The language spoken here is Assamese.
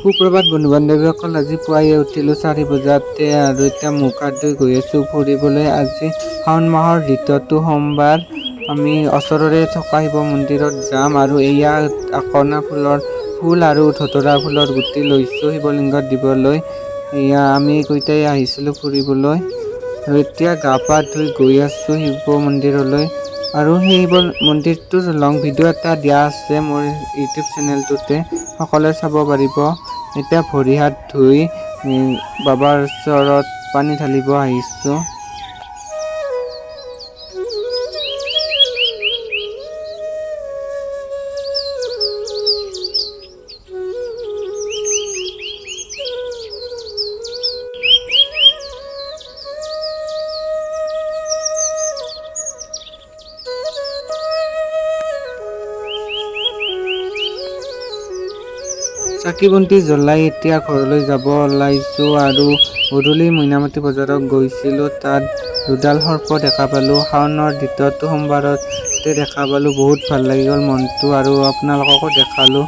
সুপ্ৰভাত বন্ধু বান্ধৱীসকল, আজি পুৱাই উঠিলোঁ 4 বজাতে আৰু এতিয়া মুখ হাত ধুই গৈ আছোঁ ফুৰিবলৈ। আজি শাওণ মাহৰ দ্বিতীয়টো সোমবাৰ। আমি ওচৰৰে থকা শিৱ মন্দিৰত যাম আৰু এয়া আকনা ফুলৰ ফুল আৰু ধতৰা ফুলৰ গুটি লৈছোঁ শিৱলিংগত দিবলৈ। এয়া আমি কেইটাই আহিছিলোঁ ফুৰিবলৈ আৰু এতিয়া গা পা ধুই গৈ আছোঁ শিৱ মন্দিৰলৈ। আৰু সেই শিৱ মন্দিৰটোৰ লং ভিডিঅ' এটা দিয়া আছে মোৰ ইউটিউব চেনেলটোতে, সকলোৱে চাব পাৰিব। এতিয়া ভৰি হাত ধুই বাবাৰ ওচৰত পানী ঢালিব আহিছোঁ। চাকি বন্তি জ্বলাই এতিয়া ঘৰলৈ যাব ওলাইছোঁ। আৰু গধূলি মইনামাটি বজাৰত গৈছিলোঁ, তাত দুডাল সৰ্প দেখা পালোঁ। শাওণৰ দ্বিতীয়টো সোমবাৰতে দেখা পালোঁ, বহুত ভাল লাগি গ'ল মনটো আৰু আপোনালোককো দেখালোঁ।